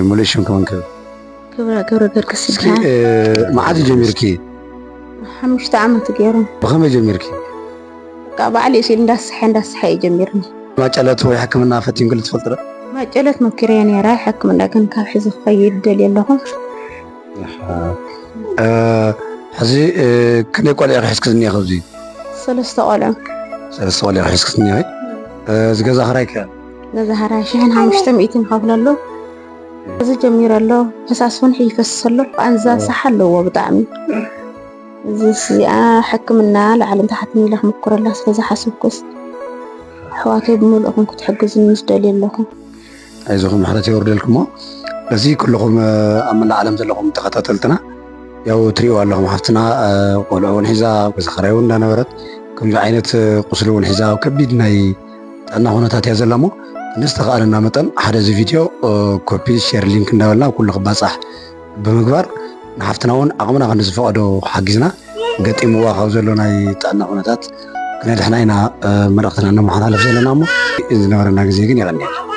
ሙሉእ ሽም ከመን ክብል? ክብረ ገብረ ገርግስ እስኪ ይበሃል። መዓዝ ጀሚርኪ? ሓሙሽተ ዓመት ገይሩ። ብኸመይ ጀሚርኪ? በቃ ባዕሉ እሲል እንዳስሐ እንዳስሐ እዩ ጀሚርኒ። ማጨለት ወይ ሕክምና ፈቲንክሉ ትፈልጥ ዶ? ማጨለት ሞኪረየ ነይረ። ሕክምና ግን ካብ ሕዚ ክኸይድ ደልየ ኣለኹ። ሕዚ ክንደይ ቆልዑ ክሕዝኪ ዝኒኤ? ከዚ ሰለስተ ቆልዑ። ሰለስተ ቆልዑ ክሕዝኪ ዝኒኤ። እዚ ገዛ ክራይ ከ? ገዛ ክራይ ሽሕን ሓሙሽተ ሚእትን ከፍለሉ። እዚ ጀሚረ ኣሎ። ፈሳስ እውን ይፈስስ ኣሎ። ቃንዛ ሳሕ ኣለዎ ብጣዕሚ። እዚ እዚኣ ሕክምና ላዕልን ታሕትን ኢለ ክምኩረላ ስለ ዝሓሰብኩስ ኣሕዋተይ ብምልእኹም ክትሕግዙኒ ምስ ደልየ ኣለኹ። ኣይዞኹም፣ ምሕረት የውርደልኩሞ። በዚ ኩልኹም ኣብ መላእ ዓለም ዘለኹም ተኸታተልትና ያው ትሪእዋ ኣለኹም። ሓፍትና ቆልዑ እውን ሒዛ ኣብ ገዛ ኸራይ እውን እንዳነበረት ከምዚ ዓይነት ቁስሊ እውን ሒዛ ኣብ ከቢድ ናይ ጥዕና ኩነታት እያ ዘላ እሞ ንዝተኸኣለና መጠን ሓደ እዚ ቪድዮ ኮፒ ሼር ሊንክ እንዳበልና ኩሉ ክባፃሕ ብምግባር ንሓፍትና እውን ዓቕምና ክንዲ ዝፈቐዶ ሓጊዝና ገጢምዋ ካብ ዘሎ ናይ ጥዕና ኩነታት ክነድሕና ኢና መልእኽትና ነመሓላልፍ ዘለና እሞ ዝነበረና ግዜ ግን የቐንየልና።